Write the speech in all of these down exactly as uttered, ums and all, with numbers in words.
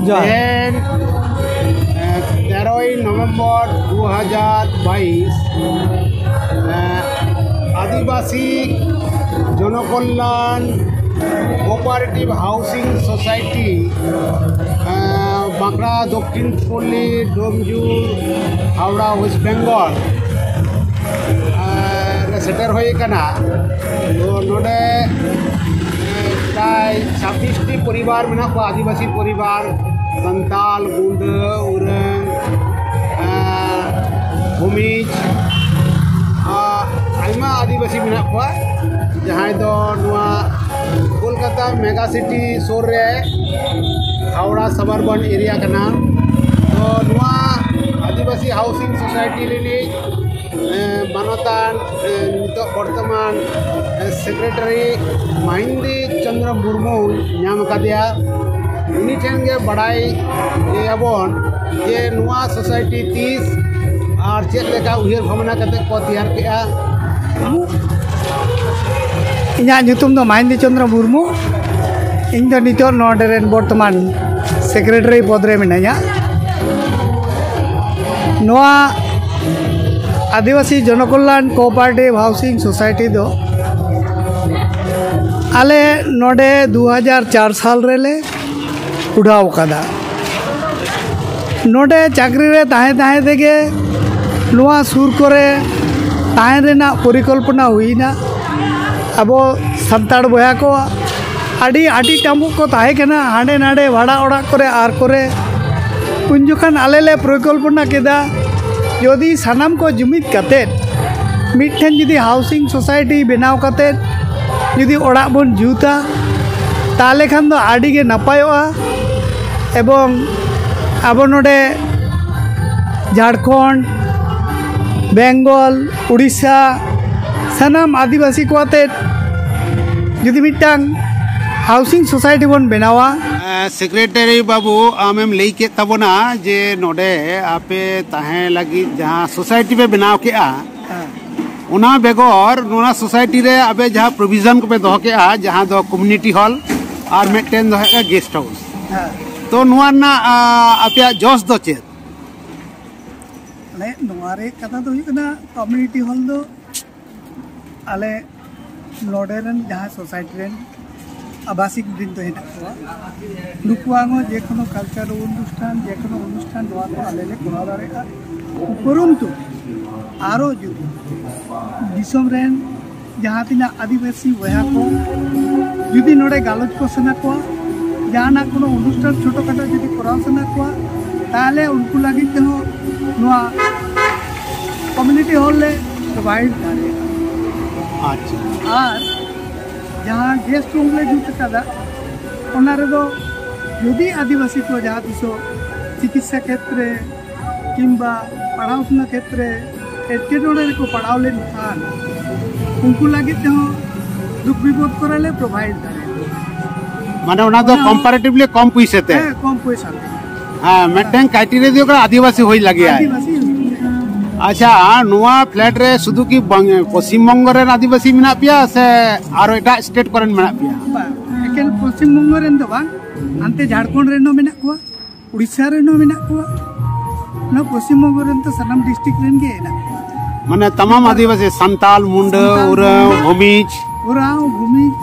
ᱡᱚᱦᱟᱨ᱾ ᱛᱮᱦᱮᱧ ᱛᱮᱨᱚᱭ ᱱᱚᱵᱷᱮᱢᱵᱚᱨ ᱫᱩ ᱦᱟᱡᱟᱨ ᱵᱟᱭᱤᱥ, ᱟᱹᱫᱤᱵᱟᱹᱥᱤ ᱡᱚᱱᱚᱠᱚᱞᱞᱟᱱ ᱠᱳᱚᱯᱟᱨᱮᱴᱤᱵᱷ ᱦᱟᱣᱩᱥᱤᱝ ᱥᱳᱥᱟᱭᱴᱤ, ᱵᱟᱸᱠᱲᱟ ᱫᱚᱠᱠᱷᱤᱱ ᱯᱚᱞᱞᱤ, ᱰᱳᱢᱡᱩᱲ, ᱦᱟᱣᱲᱟ, ᱳᱭᱮᱥᱴ ᱵᱮᱝᱜᱚᱞ ᱨᱮ ᱥᱮᱴᱮᱨ ᱦᱩᱭ ᱟᱠᱟᱱᱟ᱾ ᱛᱚ ᱱᱚᱰᱮ ᱯᱨᱟᱭ ᱪᱷᱟᱵᱵᱤᱥ ᱴᱤ ᱯᱚᱨᱤᱵᱟᱨ ᱢᱮᱱᱟᱜ ᱠᱚᱣᱟ, ᱟᱹᱫᱤᱵᱟᱹᱥᱤ ᱯᱚᱨᱤᱵᱟᱨ, ᱥᱟᱱᱛᱟᱞ, ᱜᱩᱰᱟᱹ, ᱩᱨᱟᱹᱝ, ᱵᱷᱩᱢᱤᱡᱽ, ᱟᱨ ᱟᱭᱢᱟ ᱟᱹᱫᱤᱵᱟᱹᱥᱤ ᱢᱮᱱᱟᱜ ᱠᱚᱣᱟ, ᱡᱟᱦᱟᱸᱭ ᱫᱚ ᱱᱚᱣᱟ ᱠᱳᱞᱠᱟᱛᱟ ᱢᱮᱜᱟ ᱥᱤᱴᱤ ᱥᱩᱨ ᱨᱮ ᱦᱟᱣᱲᱟ ᱥᱟᱵᱟᱨᱵᱟᱱ ᱮᱨᱤᱭᱟ ᱠᱟᱱᱟ᱾ ᱛᱚ ᱱᱚᱣᱟ ᱟᱹᱫᱤᱵᱟᱹᱥᱤ ᱦᱟᱣᱩᱥᱤᱝ ᱥᱳᱥᱟᱭᱴᱤ ᱨᱤᱱᱤᱡ ᱢᱟᱱᱚᱛᱟᱱ ᱱᱤᱛᱚᱜ ᱵᱚᱨᱛᱚᱢᱟᱱ ᱥᱮᱠᱨᱮᱴᱟᱨᱤ ᱢᱟᱦᱤᱱᱫᱤ ᱪᱚᱱᱫᱨᱚ ᱢᱩᱨᱢᱩ ᱧᱟᱢ ᱟᱠᱟᱫᱮᱭᱟ᱾ ᱩᱱᱤ ᱴᱷᱮᱱ ᱜᱮ ᱵᱟᱲᱟᱭ ᱟᱵᱚᱱ ᱡᱮ ᱱᱚᱣᱟ ᱥᱳᱥᱟᱭᱴᱤ ᱛᱤᱥ ᱟᱨ ᱪᱮᱫ ᱞᱮᱠᱟ ᱩᱭᱦᱟᱹᱨ ᱵᱷᱟᱵᱽᱱᱟ ᱠᱟᱛᱮ ᱠᱚ ᱛᱮᱭᱟᱨ ᱠᱮᱜᱼᱟ᱾ ᱤᱧᱟᱹᱜ ᱧᱩᱛᱩᱢ ᱫᱚ ᱢᱟᱦᱤᱱᱫᱤ ᱪᱚᱱᱫᱨᱚ ᱢᱩᱨᱢᱩ᱾ ᱤᱧ ᱫᱚ ᱱᱤᱛᱚᱜ ᱱᱚᱰᱮ ᱨᱮᱱ ᱵᱚᱨᱛᱚᱢᱟᱱ ᱥᱮᱠᱨᱮᱴᱟᱨᱤ ᱯᱚᱫᱽ ᱨᱮ ᱢᱤᱱᱟᱹᱧᱟ᱾ ᱱᱚᱣᱟ ᱟᱹᱫᱤᱵᱟᱹᱥᱤ ᱡᱚᱱᱚᱠᱚᱞᱞᱟᱱ ᱠᱳᱚᱯᱟᱨᱮᱴᱤᱵᱷ ᱦᱟᱣᱩᱥᱤᱝ ᱥᱳᱥᱟᱭᱴᱤ ᱫᱚ ᱟᱞᱮ ᱱᱚᱰᱮ ᱫᱩ ᱦᱟᱡᱟᱨ ᱪᱟᱨ ᱥᱟᱞ ᱨᱮᱞᱮ ᱩᱰᱷᱟᱹᱣ ᱟᱠᱟᱫᱟ᱾ ᱱᱚᱰᱮ ᱪᱟᱹᱠᱨᱤ ᱨᱮ ᱛᱟᱦᱮᱸ ᱛᱟᱦᱮᱸ ᱛᱮᱜᱮ ᱱᱚᱣᱟ ᱥᱩᱨ ᱠᱚᱨᱮ ᱛᱟᱦᱮᱱ ᱨᱮᱱᱟᱜ ᱯᱚᱨᱤᱠᱚᱞᱯᱚᱱᱟ ᱦᱩᱭᱱᱟ᱾ ᱟᱵᱚ ᱥᱟᱱᱛᱟᱲ ᱵᱚᱭᱦᱟ ᱠᱚ ᱟᱹᱰᱤ ᱟᱹᱰᱤ ᱴᱟᱢᱵᱩ ᱠᱚ ᱛᱟᱦᱮᱸ ᱠᱟᱱᱟ, ᱦᱟᱸᱰᱮ ᱱᱟᱰᱮ ᱵᱷᱟᱲᱟ ᱚᱲᱟᱜ ᱠᱚᱨᱮ ᱟᱨ ᱠᱚᱨᱮ᱾ ᱩᱱ ᱡᱚᱠᱷᱚᱱ ᱟᱞᱮ ᱞᱮ ᱯᱚᱨᱤᱠᱚᱞᱯᱚᱱᱟ ᱠᱮᱫᱟ, ᱡᱩᱫᱤ ᱥᱟᱱᱟᱢ ᱠᱚ ᱡᱩᱢᱤᱫ ᱠᱟᱛᱮᱫ ᱢᱤᱫᱴᱷᱮᱱ ᱡᱩᱫᱤ ᱦᱟᱣᱩᱥᱤᱝ ᱥᱳᱥᱟᱭᱴᱤ ᱵᱮᱱᱟᱣ ᱠᱟᱛᱮᱫ ᱡᱩᱫᱤ ᱚᱲᱟᱜ ᱵᱚᱱ ᱡᱩᱛᱟ, ᱛᱟᱦᱚᱞᱮ ᱠᱷᱟᱱ ᱫᱚ ᱟᱹᱰᱤ ᱜᱮ ᱱᱟᱯᱟᱭᱚᱜᱼᱟ᱾ ᱮᱵᱚᱝ ᱟᱵᱚ ᱱᱚᱰᱮ ᱡᱷᱟᱲᱠᱷᱚᱸᱰ, ᱵᱮᱝᱜᱚᱞ, ᱩᱲᱤᱥᱥᱟ, ᱥᱟᱱᱟᱢ ᱟᱹᱫᱤᱵᱟᱹᱥᱤ ᱠᱚ ᱟᱛᱮᱫ ᱡᱩᱫᱤ ᱢᱤᱫᱴᱟᱝ ᱦᱟᱣᱩᱥᱤᱝ ᱥᱳᱥᱟᱭᱴᱤ ᱵᱚᱱ ᱵᱮᱱᱟᱣᱟ᱾ ᱥᱮᱠᱨᱮᱴᱟᱨᱤ ᱵᱟᱹᱵᱩ, ᱟᱢᱮᱢ ᱞᱟᱹᱭ ᱠᱮᱫ ᱛᱟᱵᱚᱱᱟ ᱡᱮ ᱱᱚᱰᱮ ᱟᱯᱮ ᱛᱟᱦᱮᱸ ᱞᱟᱹᱜᱤᱫ ᱡᱟᱦᱟᱸ ᱥᱳᱥᱟᱭᱴᱤ ᱯᱮ ᱵᱮᱱᱟᱣ ᱠᱮᱜᱼᱟ, ᱚᱱᱟ ᱵᱮᱜᱚᱨ ᱱᱚᱣᱟ ᱥᱳᱥᱟᱭᱴᱤ ᱨᱮ ᱟᱯᱮ ᱡᱟᱦᱟᱸ ᱯᱨᱚᱵᱷᱤᱡᱚᱱ ᱠᱚᱯᱮ ᱫᱚᱦᱚ ᱠᱮᱜᱼᱟ, ᱡᱟᱦᱟᱸ ᱫᱚ ᱠᱚᱢᱤᱭᱩᱱᱤᱴᱤ ᱦᱚᱞ ᱟᱨ ᱢᱤᱫᱴᱮᱱ ᱫᱚ ᱦᱩᱭᱩᱜ ᱠᱟᱱᱟ ᱜᱮᱥᱴ ᱦᱟᱣᱩᱥ, ᱛᱚ ᱱᱚᱣᱟ ᱨᱮᱱᱟᱜ ᱟ, ᱟᱯᱮᱭᱟᱜ ᱡᱚᱥ ᱫᱚ ᱪᱮᱫ? ᱟᱞᱮ ᱱᱚᱣᱟ ᱨᱮ ᱠᱟᱛᱷᱟ ᱫᱚ ᱦᱩᱭᱩᱜ ᱠᱟᱱᱟ, ᱠᱚᱢᱤᱭᱩᱱᱤᱴᱤ ᱦᱚᱞ ᱫᱚ ᱟᱞᱮ ᱱᱚᱰᱮ ᱨᱮᱱ ᱡᱟᱦᱟᱸ ᱥᱳᱥᱟᱭᱴᱤ ᱨᱮᱱ ᱟᱵᱟᱥᱤᱠ ᱵᱨᱤᱱᱫᱚ ᱦᱮᱱᱟᱜ ᱠᱚᱣᱟ, ᱱᱩᱠᱩᱣᱟᱜ ᱦᱚᱸ ᱡᱮᱠᱳᱱᱳ ᱠᱟᱞᱪᱟᱨ ᱚᱱᱩᱥᱴᱷᱟᱱ, ᱡᱮᱠᱳᱱᱳ ᱚᱱᱩᱥᱴᱷᱟᱱ ᱱᱚᱣᱟ ᱠᱚ ᱟᱞᱮ ᱞᱮ ᱠᱚᱨᱟᱣ ᱫᱟᱲᱮᱭᱟᱜᱼᱟ᱾ ᱩᱯᱚᱨᱚᱱᱛᱩ ᱟᱨᱚ ᱡᱩᱫᱤ ᱫᱤᱥᱚᱢ ᱨᱮᱱ ᱡᱟᱦᱟᱸ ᱛᱤᱱᱟᱹᱜ ᱟᱹᱫᱤᱵᱟᱹᱥᱤ ᱵᱚᱭᱦᱟ ᱠᱚ ᱡᱩᱫᱤ ᱱᱚᱰᱮ ᱜᱟᱞᱚᱪ ᱠᱚ ᱥᱟᱱᱟ ᱠᱚᱣᱟ, ᱡᱟᱦᱟᱱᱟᱜ ᱠᱳᱱᱳ ᱚᱱᱩᱥᱴᱷᱟᱱ ᱪᱷᱳᱴᱳ ᱠᱷᱟᱴᱳ ᱡᱩᱫᱤ ᱠᱚᱨᱟᱣ ᱥᱟᱱᱟ ᱠᱚᱣᱟ, ᱛᱟᱦᱚᱞᱮ ᱩᱱᱠᱩ ᱞᱟᱹᱜᱤᱫ ᱛᱮᱦᱚᱸ ᱱᱚᱣᱟ ᱠᱚᱢᱤᱭᱩᱱᱤᱴᱤ ᱦᱚᱞ ᱞᱮ ᱯᱨᱳᱵᱷᱟᱭᱤᱰ ᱫᱟᱲᱮᱭᱟᱜᱼᱟ᱾ ᱟᱪᱪᱷᱟ᱾ ᱟᱨ ᱡᱟᱦᱟᱸ ᱜᱮᱥᱴ ᱨᱩᱢ ᱞᱮ ᱡᱩᱛ ᱟᱠᱟᱫᱟ, ᱚᱱᱟ ᱨᱮᱫᱚ ᱡᱩᱫᱤ ᱟᱹᱫᱤᱵᱟᱹᱥᱤ ᱠᱚ ᱡᱟᱦᱟᱸ ᱛᱤᱥᱚᱜ ᱪᱤᱠᱤᱛᱥᱟ ᱠᱷᱮᱛᱨᱮ ᱠᱤᱝᱵᱟ ᱯᱟᱲᱦᱟᱣ ᱥᱩᱱᱟ ᱠᱷᱮᱛᱨᱮ ᱮᱴᱠᱮᱴᱚᱬᱮ ᱨᱮᱠᱚ ᱯᱟᱲᱟᱣ ᱞᱮᱱᱠᱷᱟᱱ, ᱩᱱᱠᱩ ᱞᱟᱹᱜᱤᱫ ᱛᱮᱦᱚᱸ ᱫᱩᱠ ᱵᱤᱯᱚᱫ ᱠᱚᱨᱮ ᱞᱮ ᱯᱨᱳᱵᱷᱟᱭᱤᱰ ᱫᱟᱲᱮᱭᱟᱜᱼᱟ᱾ ᱢᱟᱱᱮ ᱚᱱᱟ ᱫᱚ ᱠᱚᱢᱯᱟᱨᱮᱴᱤᱵᱷᱞᱤ ᱠᱚᱢ ᱯᱩᱭᱥᱟᱹ ᱛᱮ᱾ ᱦᱮᱸ, ᱠᱚᱢ ᱯᱚᱭᱥᱟ ᱛᱮ᱾ ᱦᱮᱸ, ᱢᱤᱫᱴᱮᱱ ᱠᱨᱟᱭᱴᱮᱨᱤᱭᱟ ᱫᱚ ᱦᱩᱭᱩᱜ ᱠᱟᱱᱟ ᱟᱹᱫᱤᱵᱟᱹᱥᱤ ᱦᱩᱭ ᱞᱟᱹᱜᱤᱫ᱾ ᱟᱹᱫᱤᱵᱟᱹᱥᱤ᱾ ᱟᱪᱪᱷᱟ, ᱱᱚᱣᱟ ᱯᱷᱞᱮᱴ ᱨᱮ ᱥᱩᱫᱷᱩ ᱠᱤ ᱵᱟᱝ-, ᱯᱚᱥᱪᱤᱢ ᱵᱚᱝᱜᱚ ᱨᱮᱱ ᱟᱹᱫᱤᱵᱟᱹᱥᱤ ᱢᱮᱱᱟᱜ ᱯᱮᱭᱟ ᱥᱮ ᱟᱨᱚ ᱮᱴᱟᱜ ᱥᱴᱮᱴ ᱠᱚᱨᱮᱱ ᱢᱮᱱᱟᱜ ᱯᱮᱭᱟ? ᱵᱟᱝ, ᱮᱠᱮᱱ ᱯᱚᱥᱪᱤᱢ ᱵᱚᱝᱜᱚ ᱨᱮᱱ ᱫᱚ ᱵᱟᱝ, ᱦᱟᱱᱛᱮ ᱡᱷᱟᱲᱠᱷᱚᱸᱰ ᱨᱮᱱ ᱦᱚᱸ ᱢᱮᱱᱟᱜ ᱠᱚᱣᱟ, ᱩᱲᱤᱥᱥᱟ ᱨᱮᱱ ᱦᱚᱸ ᱢᱮᱱᱟᱜ ᱠᱚᱣᱟ᱾ ᱱᱚᱣᱟ ᱯᱚᱥᱪᱤᱢ ᱵᱚᱝᱜᱚ ᱨᱮᱱ ᱫᱚ ᱥᱟᱱᱟᱢ ᱰᱤᱥᱴᱨᱤᱠᱴ ᱨᱮᱱ ᱜᱮ ᱦᱮᱱᱟᱜ ᱠᱚᱣᱟ᱾ ᱢᱟᱱᱮ ᱛᱟᱢᱟᱢ ᱟᱹᱫᱤᱵᱟᱹᱥᱤ, ᱥᱟᱱᱛᱟᱞ, ᱢᱩᱱᱰᱟᱹ, ᱥᱟᱱᱛᱟᱞ, ᱩᱨᱟᱣ, ᱢᱩᱱᱰᱟᱹ, ᱵᱷᱩᱢᱤᱡᱽ, ᱳᱨᱟᱣ, ᱵᱷᱩᱢᱤᱡᱽ,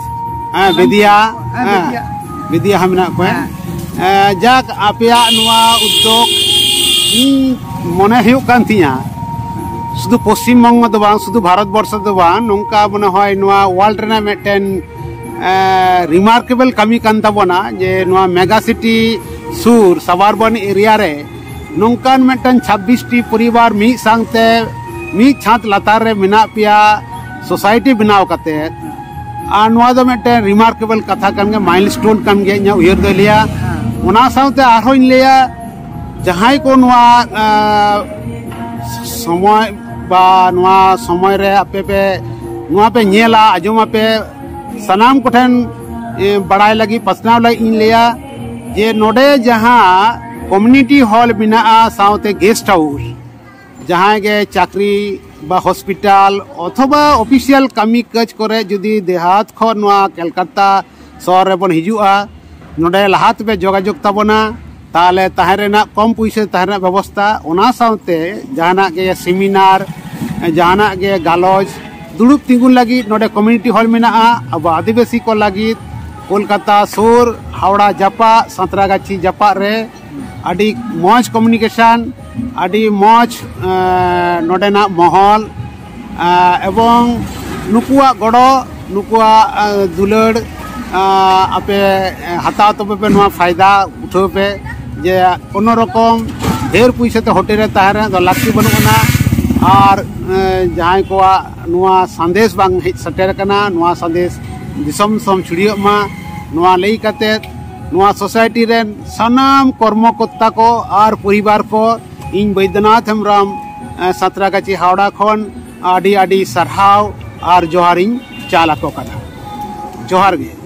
ᱦᱮᱸ, ᱵᱤᱫᱤᱭᱟ, ᱦᱮᱸ, ᱦᱮᱸ, ᱵᱤᱫᱤᱭᱟ᱾ ᱵᱤᱫᱤᱭᱟ ᱦᱚᱸ ᱢᱮᱱᱟᱜ ᱠᱚᱣᱟ᱾ ᱦᱮᱸ᱾ ᱮ, ᱡᱟᱠ, ᱟᱯᱮᱭᱟᱜ ᱱᱚᱣᱟ ᱩᱫᱽᱫᱳᱜᱽ ᱤᱧ ᱢᱚᱱᱮ ᱦᱩᱭᱩᱜ ᱠᱟᱱ ᱛᱤᱧᱟᱹ, ᱥᱩᱫᱷᱩ ᱯᱚᱥᱪᱤᱢ ᱵᱚᱝᱜᱚ ᱫᱚ ᱵᱟᱝ, ᱥᱩᱫᱷᱩ ᱵᱷᱟᱨᱚᱛ ᱵᱚᱨᱥᱚ ᱫᱚ ᱵᱟᱝ, ᱱᱚᱝᱠᱟ ᱢᱚᱱᱮ ᱦᱚᱭ ᱱᱚᱣᱟ ᱣᱟᱨᱞᱰ ᱨᱮᱱᱟᱜ ᱢᱤᱫᱴᱮᱱ ᱨᱤᱢᱟᱨᱠᱮᱵᱚᱞ ᱠᱟᱹᱢᱤ ᱠᱟᱱ ᱛᱟᱵᱚᱱᱟ, ᱡᱮ ᱱᱚᱣᱟ ᱢᱮᱜᱟ ᱥᱤᱴᱤ ᱥᱩᱨ ᱥᱟᱵᱟᱨᱵᱟᱱ ᱮᱨᱤᱭᱟ ᱨᱮ ᱱᱚᱝᱠᱟᱱ ᱢᱤᱫᱴᱮᱱ ᱪᱷᱟᱵᱵᱤᱥ ᱴᱤ ᱯᱚᱨᱤᱵᱟᱨ ᱢᱤᱫ ᱥᱟᱶᱛᱮ ᱢᱤᱫ ᱪᱷᱟᱸᱫᱽ ᱞᱟᱛᱟᱨ ᱨᱮ ᱢᱮᱱᱟᱜ ᱯᱮᱭᱟ, ᱥᱳᱥᱟᱭᱴᱤ ᱵᱮᱱᱟᱣ ᱠᱟᱛᱮ᱾ ᱟᱨ ᱱᱚᱣᱟ ᱫᱚ ᱢᱤᱫᱴᱮᱱ ᱨᱤᱢᱟᱨᱠᱮᱵᱚᱞ ᱠᱟᱛᱷᱟ ᱠᱟᱱ ᱜᱮᱭᱟ, ᱢᱟᱭᱤᱞ ᱥᱴᱳᱱ ᱠᱟᱱ ᱜᱮᱭᱟ ᱤᱧᱟᱹᱜ ᱩᱭᱦᱟᱹᱨ ᱫᱚᱭ ᱞᱟᱹᱭᱟ᱾ ᱚᱱᱟ ᱥᱟᱶᱛᱮ ᱟᱨᱦᱚᱸᱧ ᱞᱟᱹᱭᱟ, ᱡᱟᱦᱟᱸᱭ ᱠᱚ ᱱᱚᱣᱟ ᱟ, ᱥᱚᱢᱚᱭ ᱵᱟ ᱱᱚᱣᱟ ᱥᱚᱢᱚᱭ ᱨᱮ ᱟᱯᱮ ᱯᱮ ᱱᱚᱣᱟ ᱯᱮ ᱧᱮᱞᱟ, ᱟᱸᱡᱚᱢ ᱟᱯᱮ, ᱥᱟᱱᱟᱢ ᱠᱚᱴᱷᱮᱱ ᱮ, ᱵᱟᱲᱟᱭ ᱞᱟᱹᱜᱤᱫ, ᱯᱟᱥᱱᱟᱣ ᱞᱟᱹᱜᱤᱫ ᱤᱧ ᱞᱟᱹᱭᱟ ᱡᱮ ᱱᱚᱰᱮ ᱡᱟᱦᱟᱸ ᱠᱚᱢᱤᱭᱩᱱᱤᱴᱤ ᱦᱚᱞ ᱢᱮᱱᱟᱜᱼᱟ, ᱥᱟᱶᱛᱮ ᱜᱮᱥᱴ ᱦᱟᱣᱩᱥ, ᱡᱟᱦᱟᱸᱭ ᱜᱮ ᱪᱟᱹᱠᱨᱤ ᱵᱟ ᱦᱚᱥᱯᱤᱴᱟᱞ ᱚᱛᱷᱚᱵᱟ ᱚᱯᱷᱤᱥᱤᱭᱟᱞ ᱠᱟᱹᱢᱤ ᱠᱟᱡᱽ ᱠᱚᱨᱮ ᱡᱩᱫᱤ ᱫᱮᱦᱟᱛ ᱠᱷᱚᱱ ᱱᱚᱣᱟ ᱠᱮᱞᱠᱟᱛᱟ ᱥᱚᱦᱚᱨ ᱨᱮᱵᱚᱱ ᱦᱤᱡᱩᱜᱼᱟ, ᱱᱚᱰᱮ ᱞᱟᱦᱟ ᱛᱮᱯᱮ ᱡᱳᱜᱟᱡᱳᱜᱽ ᱛᱟᱵᱚᱱᱟ, ᱛᱟᱦᱚᱞᱮ ᱛᱟᱦᱮᱸ ᱨᱮᱱᱟᱜ, ᱠᱚᱢ ᱯᱩᱭᱥᱟᱹ ᱛᱟᱦᱮᱸ ᱨᱮᱱᱟᱜ ᱵᱮᱵᱚᱥᱛᱟ, ᱚᱱᱟ ᱥᱟᱶᱛᱮ ᱡᱟᱦᱟᱱᱟᱜ ᱜᱮ ᱥᱮᱢᱤᱱᱟᱨ, ᱡᱟᱦᱟᱱᱟᱜ ᱜᱮ ᱜᱟᱞᱚᱪ, ᱫᱩᱲᱩᱵ ᱛᱤᱸᱜᱩᱱ ᱞᱟᱹᱜᱤᱫ ᱱᱚᱰᱮ ᱠᱚᱢᱤᱭᱩᱱᱤᱴᱤ ᱦᱚᱞ ᱢᱮᱱᱟᱜᱼᱟ᱾ ᱟᱵᱚ ᱟᱹᱫᱤᱵᱟᱹᱥᱤ ᱠᱚ ᱞᱟᱹᱜᱤᱫ ᱠᱳᱞᱠᱟᱛᱟ ᱥᱩᱨ ᱦᱟᱣᱲᱟ ᱡᱟᱯᱟᱜ, ᱥᱟᱸᱛᱨᱟᱜᱟᱪᱷᱤ ᱡᱟᱯᱟᱜ ᱨᱮ ᱟᱹᱰᱤ ᱢᱚᱡᱽ ᱠᱚᱢᱤᱭᱩᱱᱤᱠᱮᱥᱚᱱ, ᱟᱹᱰᱤ ᱢᱚᱡᱽ, ᱮᱸ, ᱱᱚᱰᱮᱱᱟᱜ ᱢᱚᱦᱚᱞ, ᱮᱸ, ᱮᱵᱚᱝ ᱱᱩᱠᱩᱣᱟᱜ ᱜᱚᱲᱚ, ᱱᱩᱠᱩᱣᱟᱜ, ᱮᱸ, ᱫᱩᱞᱟᱹᱲ, ᱮᱸ, ᱟᱯᱮ, ᱮᱸ, ᱦᱟᱛᱟᱣ ᱛᱟᱵᱚ ᱯᱮ, ᱱᱚᱣᱟ ᱯᱷᱟᱭᱫᱟ ᱩᱴᱷᱟᱹᱣ ᱯᱮ, ᱡᱮ ᱠᱳᱱᱳ ᱨᱚᱠᱚᱢ ᱰᱷᱮᱨ ᱯᱩᱭᱥᱟᱹ ᱛᱮ ᱦᱳᱴᱮᱞ ᱨᱮ ᱛᱟᱦᱮᱸ ᱨᱮᱱᱟᱜ ᱫᱚ ᱞᱟᱹᱠᱛᱤ ᱵᱟᱹᱱᱩᱜ ᱟᱱᱟ᱾ ᱟᱨ, ᱮᱸ, ᱡᱟᱦᱟᱸᱭ ᱠᱚᱣᱟᱜ ᱱᱚᱣᱟ ᱥᱟᱸᱫᱮᱥ ᱵᱟᱝ ᱦᱮᱡ ᱥᱮᱴᱮᱨ ᱟᱠᱟᱱᱟ, ᱱᱚᱣᱟ ᱥᱟᱸᱫᱮᱥ ᱫᱤᱥᱚᱢ ᱫᱤᱥᱚᱢ ᱪᱷᱩᱲᱭᱟᱹᱜ ᱢᱟ᱾ ᱱᱚᱣᱟ ᱞᱟᱹᱭ ᱠᱟᱛᱮ ᱱᱚᱣᱟ ᱥᱳᱥᱟᱭᱴᱤ ᱨᱮᱱ ᱥᱟᱱᱟᱢ ᱠᱚᱨᱢᱚᱠᱚᱨᱛᱟ ᱠᱚ ᱟᱨ ᱯᱚᱨᱤᱵᱟᱨ ᱠᱚ ᱤᱧ ᱵᱳᱭᱫᱚᱱᱟᱛᱷ ᱦᱮᱢᱵᱨᱚᱢ, ᱮᱸ, ᱥᱟᱸᱛᱨᱟᱜᱟᱪᱷᱤ ᱦᱟᱣᱲᱟ ᱠᱷᱚᱱ ᱟᱹᱰᱤ ᱟᱹᱰᱤ ᱥᱟᱨᱦᱟᱣ ᱟᱨ ᱡᱚᱦᱟᱨᱤᱧ ᱪᱟᱞ ᱟᱠᱚ ᱠᱟᱱᱟ᱾ ᱡᱚᱦᱟᱨ ᱜᱮ᱾